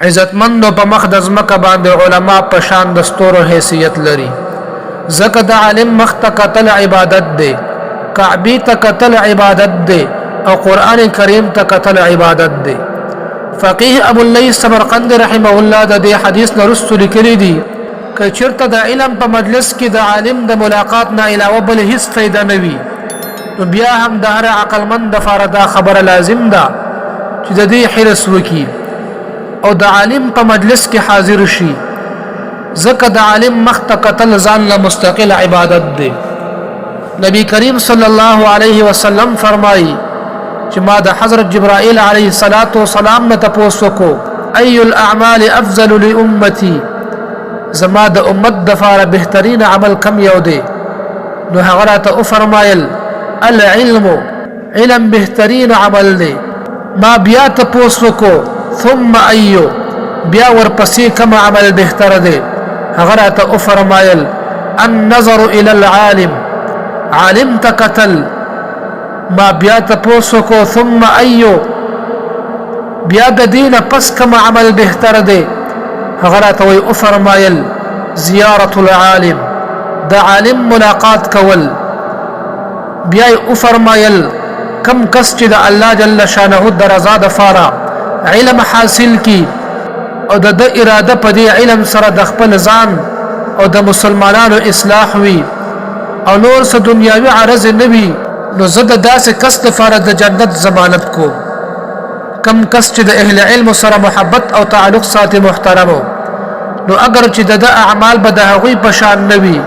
عزتمندو په مخ د ځمکه باندې علما په شان د ستورو حیثیت لري، ځکه د عالم مخ ته کتل عبادت دی، کعبې ته کتل عبادت دی او قرآن کریم ته کتل عبادت دی. فقیه ابو اللیث سمرقند رحمه الله د دې حدیث نه وروسته لیکلي دي، که چېرته د علم په مجلس کې د عالم د ملاقات نه علاوه بل هیڅ فایده نه وي، نو بیا هم د هر عقلمند دپاره دا خبره لازم ده چې د دې حرص وکړي او د عالم په مجلس کې حاضر شي، ځکه د عالم مخ ته کتل ځان له مستقل عبادت دی. نبی کریم صلی الله علیه وسلم فرمایي چې ما د حضرت جبرائیل علیه الصلاۃ والسلام نه تپوس وکړو، ای الاعمال افضل لامتی، زما د امت د فاره بهترین عمل کم یو دی؟ نو هغه راته وفرمایل، العلم، علم بهترین عمل دی. ما بیا تپوس وکړو، ثم ایو، بیا ورپسې کوم عمل بهتر دی؟ هغه راته وفرمایل، النظر الى العالم، عالم ته کتل. ما بیا تپوس وکړو، ثم ایو، بیا د دې نه پس کوم عمل بهتر دی؟ هغه راته وایي وفرمایل، زیارت العالم، د عالم ملاقات کول. بیا یې وفرمایل، کم کس چې د الله جل شانه د رضا د فاره علم حاصل کی او د ده اراده په دې علم سره د خپل ځان او د مسلمانانو اصلاح وي او نور څه دنیاوي عرض نه وي، نو زه د داسې کس لپاره د جنت ضمانت کوم. کم کس چې د اهل علم سره محبت او تعلق ساتي محترمو، نو اگر چې د ده اعمال به د هغوی په شان نه وي،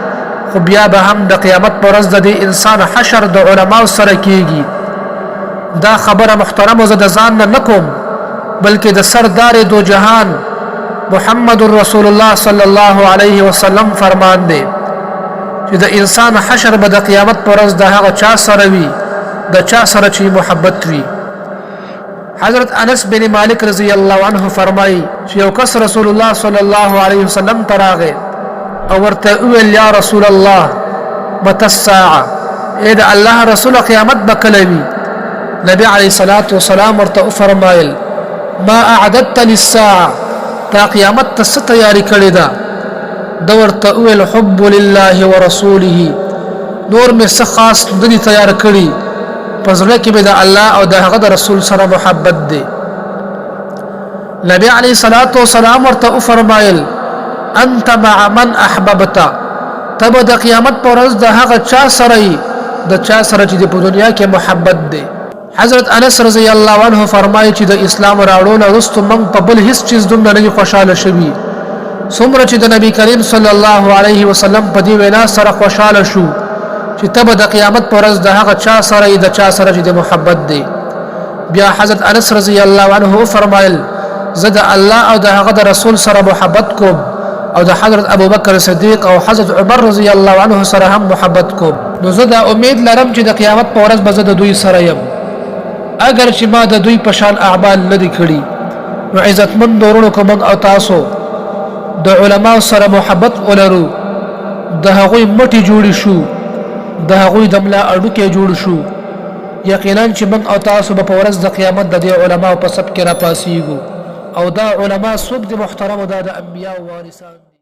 خو بیا به هم د قیامت پر ورځ د دې انسان حشر د علماو سره کیږي. دا خبره محترمو زه د ځان نه نه کوم، بلکې د سردار دو جهان محمد رسول الله صلی الله علیه وسلم فرمان دی چې د انسان حشر به د قیامت پر ورځ د هغه چا سره وي د چا سره چې محبت وي. حضرت انس بن مالک رضی الله عنه فرمایي چې یو کس رسول الله صلی الله علیه وسلم ته راغی او ورته وویل، یا رسول الله متى الساعه، اې د الله رسول قیامت به کله وي؟ نبی علیه الصلاة والسلام ورته وفرمایل، ما اعددت للساعه، تا قیامت ته څه تیاری کړې ده؟ ده ورته وویل، حب لله ورسوله، نور مې څه خاص نه دي تیار کړي، په زړه کې مې د الله او د هغه د رسول سره محبت دی. نبی علیه الصلاة والسلام ورته وفرمایل، انت مع من احببت، ته به د قیامت پر ورځ د هغه چا سره یې د چا سره چې په دنیا کې محبت دی. حضرت انس رضی الله عنه فرمایي چې د اسلام راوړو نه وروسته موږ په بل هیڅ چیز دومره نه خوشاله شوي څومره چې د نبی کریم صلی الله علیه وسلم په دې وینا سره خوشاله شو چې ته به د قیامت پر ورځ د هغه چا سره یې د چا سره چې د محبت دی. بیا حضرت انس رضی الله عنه وفرمایل، زه د الله او د هغه د رسول سره محبت کوم او د حضرت ابوبکر صدیق او حضرت عمر رضی الله عنه سره هم محبت کوم، نو زه دا امید لرم چې د قیامت په ورځ به زه د دوی سره یم، اګر چې ما د دوی په شان اعمال نه دي کړي. نو عزتمند وروڼو، که موږ او تاسو د علماو سره محبت ولرو، د هغوی مټې جوړې شو، د هغوی د ملا اډوکی جوړ شو، یقینا چې موږ او تاسو به په ورځ د قیامت د دې علماو په صف کې راپاسیږو. او دا علما څوک دي محترمو؟ دا د انبیاو وارثان دي.